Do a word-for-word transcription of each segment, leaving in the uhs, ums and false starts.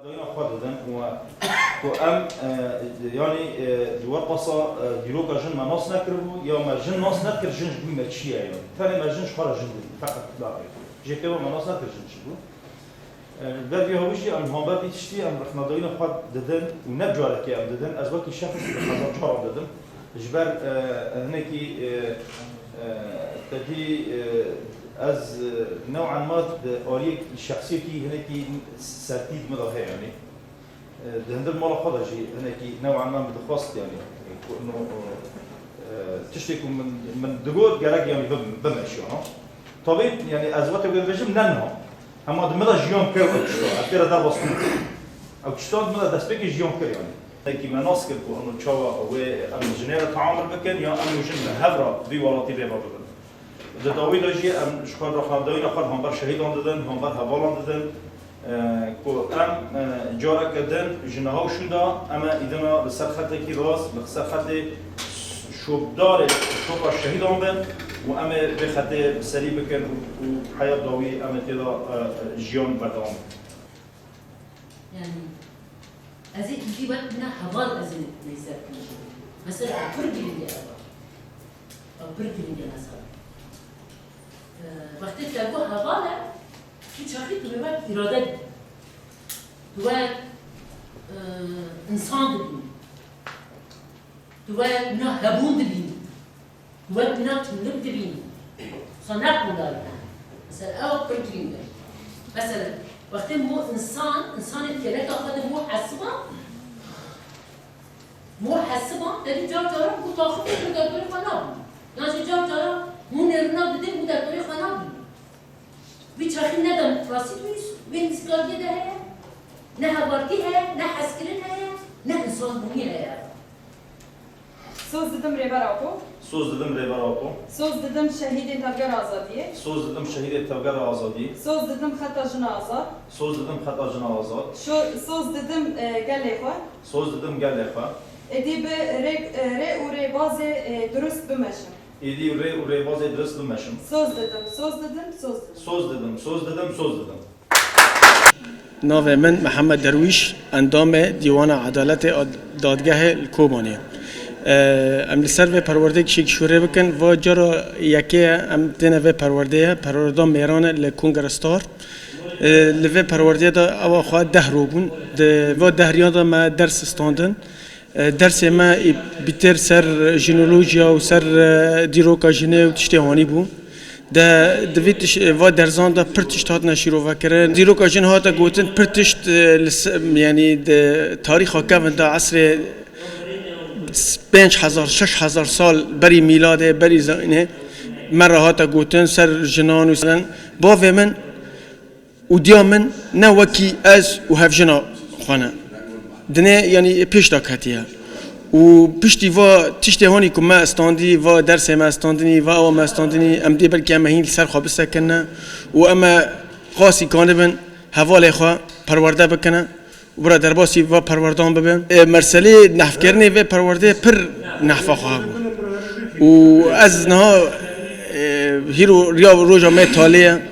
Dayîna xwe didin û ku em, e, yanî, e, di werpasa, e, dîroka jin me nas nekiribû, ya me jin nas nekir, jin ji bo me çi ye yanî. Tenê me jin ji xwe re jin didî, feqet berê. Jê pê me nas nekir jin çi bû. E, ber vî hawî jî em hember vî tiştî em rexnedayîna xwe didin û ne carekê em didin. Ez wekî şexs bi hezar caran didim. Ji ber, e, hinekî, e, e, te dî, e, ez, e, new'an ma di aliyek şexsiyekî hinekî sertî di min de heye, yanî. E, di hundir mala xwe de jî hinekî new'an ma min dixwest, yanî, e, ku, no, e, tiştê ku min, min digot gerek, yanî, bim-, bime jî, ha. Tabî, yanî, ez wextê wê dibêjim, ne niha. Hema di min de jiyan kir ew tişta. Ez pê re derbas bûm. Ew tişta di min de destpêkê jiyan kir, yanî. Hinekî me nas kir ku hûn çawa wê em jinê re teamul bikin ya em û jin li hev re vî welatî bê ve bibin. Di dawî de jî em ji xwe re xwendawîna xwe li hember şehîdan didin, hember hevalan didin, e, ku em, e, careke din ji niha û şûnda em ê îdina li ser xetekî rast, li ser xetê şopdarê şopa şehîdan bin û em ê vê xetê bi serî bikin û, û heya dawî em ê tê de, e, e, jiyan berdewam bikin. Yani, ez ê îdî wek bina heval ez ê neyser bikim. Mesela, pir girîng e heval. Ew pir girîng e mesela. E, wextê te got heval e, tu çaxî tu wek îrade dibî. Tu wek, e, insan dibî. Tu wek bina hebûn dibî. Wek bina kimlik dibînî. Wisa ne qûdar e. Mesela, ew pir girîng e. Mesela, wextê mo însan, însanê geleka xwe de mo hesiba, mo hesiba, te dî car cara ku taxifê ku derbarê xwe nabînî. Yan jî car cara hûn ê rina bidin ku derbarê xwe nabînî. Wî çaxî ne demokrasî dibînî, wê nîzgariyê de heye, ne hevaltî heye, ne hezkirin heye, ne însanbûnî heye. Soz didim Rêber Apo. Soz didim Rêber Apo. Soz didim şehîdên Tevgera Azadiyê. Soz didim şehîdê Tevgera Azadiyê. Soz didim xeta jina azad. Soz didim xeta jina azad. Şo-, soz didim, e, gelê xwe. Soz didim gelê xwe. Êdî bi rê, e, rê û rêbazê, e, durust bimeşim. Êdî rê û rêbazê durust bimeşim. Soz didim, soz didim, soz didim. Soz didim, soz didim, soz didim. Navê min Mihemed Derwîş, endamê Dîwana Edaletê a Dadgehê li Kobanê. Em li ser vê perwerdeyê kişêkî şûrê bikin. Va cara yekê ye em têne vê perwerdeyê, perwerda mêran e li Kongerestar. Li vê perwerdeyê de ewa xwe deh ro bûn. Di va deh riyan de me ders standin. E, dersê me ê pîtir ser jinolojiya û ser, e, dîroka jinê û tiştê hanî bû. De, di vî tiş-, va derzan de pir tişt hatine şîrovekirin. Dîroka jin hate gotin, pir tişt, e, li se-, yanî di tarîxa kevin de esrê pênc hezar, şeş hezar sal berî mîladê, berî zayînê me re hate gotin ser jinan û ser bavê min. Û diya min ne wekî ez û hevjina xwe ne. Dinê, yanî, pêş de ketiye. Û piştî va tiştê hanî ku me estandî, va dersê me estandinî, va ewa me estandinî, em dê belkî em hîn li ser xwe bisekine û em ê qasî kanibin hevalê xwe perwerde bikine û bira derbasî va perwerdan bibe. E, merselê nehfkirinê vê perwerdê pir nehfa xwe hebû. Û ez niha, e, hîro riya roja me talê ye.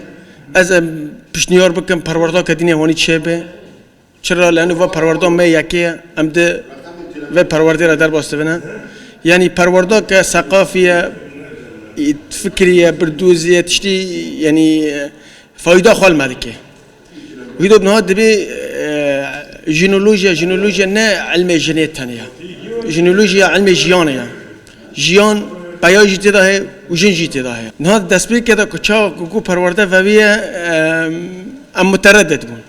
Ez em pişniyar bikim perwerdake dînê wanî çêbe. Çira li henu va perwerda me yekê ye, em di vê perwerdê re derbas dibine. Yanî perwerdake seqafî ye, fikrî ye, birdûzî ye, tiştî, yanî, fayda xwe li me dike. Wî do niha dibê, e, jinolojiya, jinolojiya ne ilmê jinê tenê ye. Jinolojiya ilmê jiyanê ye. Jiyan peya jî tê de heye û jin jî tê de heye. Niha destpêkê de ku çawa ku, ku perwerde veviye, em, em muteredid bûn.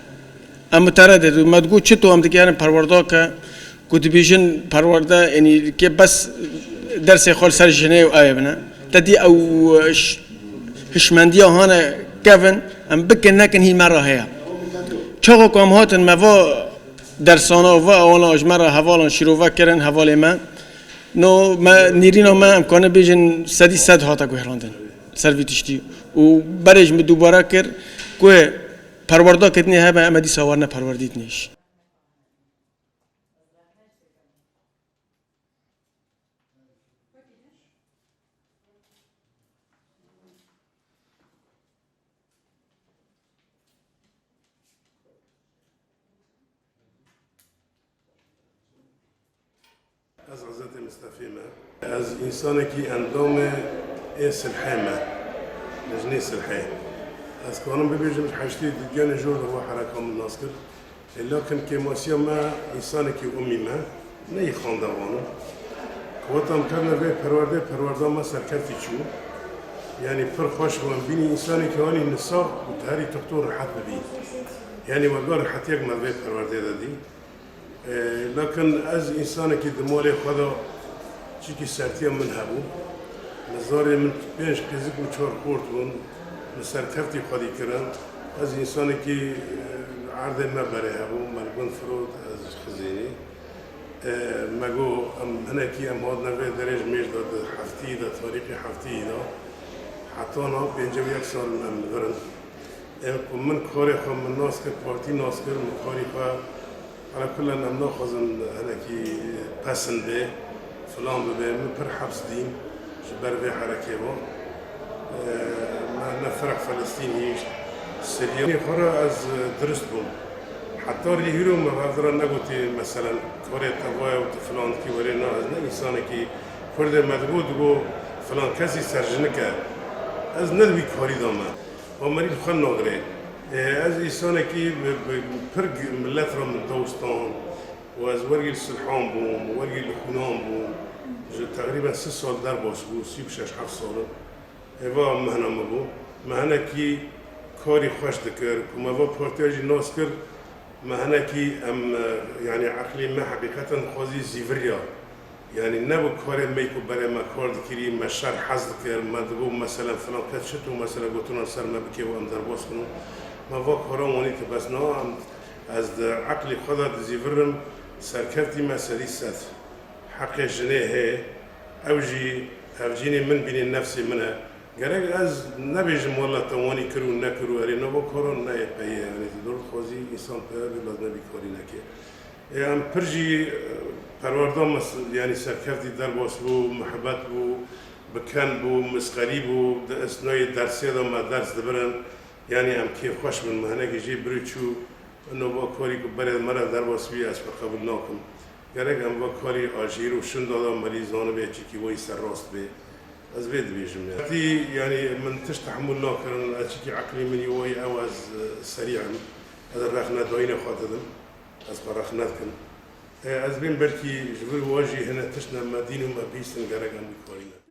Em muteredid bûn. Me digot çito em dikarin perwerdake ku dibêjin perwerde, yanî kê bes dersê xwe li ser jinê û ew ê bine. Te dî ew, e, ş-, hişmendiya hane kevin, em bikin nekin hîn me re heye. Çaxa ku em hatin me va dersana û va ewana ji me re hevalan şîrove kirin, hevalê me. No me nêrîna me em karin bêjin sedî sed hate guherandin ser vî tiştî. Û berê ji min dubare kir ku perwerda kedinê hebe em ê dîsa warine perwerdî dinê jî. Ez Hezretê Mistefê me. Ez însanekî endamê ê silhê me. Lijnê silhê. Ez kanim bibêjim, ji heştê duduyanê jor li va hereka min nas kir. Ê lakin kêmasiya me însanekî umî me, neyê xandevan. Ku weta em ketine vê perwerdê, perwerda me serkeftî çû. Yanî pir xweş bû, em bînî însanekî anî nisa û tu herî toxto rehet bibî. Yanî wega rehetiyek me vê perwerdê de dî. Ê, lakin ez însanekî di malê xwe de çikî sertiya min hebû. Nizarê min pênc qîzik û çar xort bûn. Min serkeftî xwedî kirin. Ez însanekî, e, erdê me berê hebû. Me li gund firot, ez ji Xizênê. E, me got, em hinekî em hatine vê derê ji mêj de di heftî de, tarîxê heftî de. Heta niha pêncî û yek sal em li vir in. Em ku min karê xwe min nas kir, partî nas kir, min karî xwe, ala kullen em naxwazin hinekî pesin be, filan bibe. Min pir heps dîn ji ber vê herekê ve. Eee, me ne Firek Felistîn hîşt, Sirya. Xwe re ez dirust bûm. Heta rî hîro me hevdira negotî, meselen, karê te vaya û tu filan dikî werê na, ez ne însanekî Kurdê me digot, digot filan kesî serjinik e. Ez ne di wî karî de me. Û merî li xwe nagirê. Ê, ez însanekî bi, bi, pir gi-, milet re min dost an û ez wergî li Silhan bûm, wergî li Xûnan bûm. Ji teqrîben sî sal derbas bû, sî û şeş heft sal in. Ê va mehna min bû. Me hinekî karî xweş dikir. Ku me va partiya jî nas kir, me hinekî em, e, yanî eqlê me heqîqeten dixwazî zîviriya. Yanî nebû karê me ku berê me kar dikirî, me şer hez dikir, me digot, meselen, filan kes çi tu, meselen, gotina ser me bikê û em derbas bin û me va karan wanî ki bes na, em, ez di eqlê xwe de dizîvirim, serkeftî me sedî sed. Heqê jinê heye, ew jî hevcînê min bînê nefsê min e. Gerek ez nebêjim wela te wanî kir û nekir û erê, na va karan neyê peyê, yanî tu dor dixwazî însan peyre bê, lazim nebî karî neke. Ê, em pir jî, e, perwerda me s-, yanî serkeftî derbas bû, mihebet bû, bi ken bû, misqerî bû, di isnayê dersê de me ders dibirin. Yanî em kêfxweş bin, me hinekî jê birî çû, ino va karî ku berê me re derbas bî, ez xwe qebûl nakim. Gerek em va karî ajîr û şinda de merî zanibê çikî wayî serrast bê. Ez vê dibêjim ya. Tî, yanî min tişt tehmûl nakirin, ez çikî eqlî min yî wayî ew ez, e, serî im. Ez rexnedayîna xwe didim. Ez xwe rexne dikim. E, ez bêm belkî ji vir wa jî hine tişt ne me dîn û me bîstin gerek em wî karî nekin.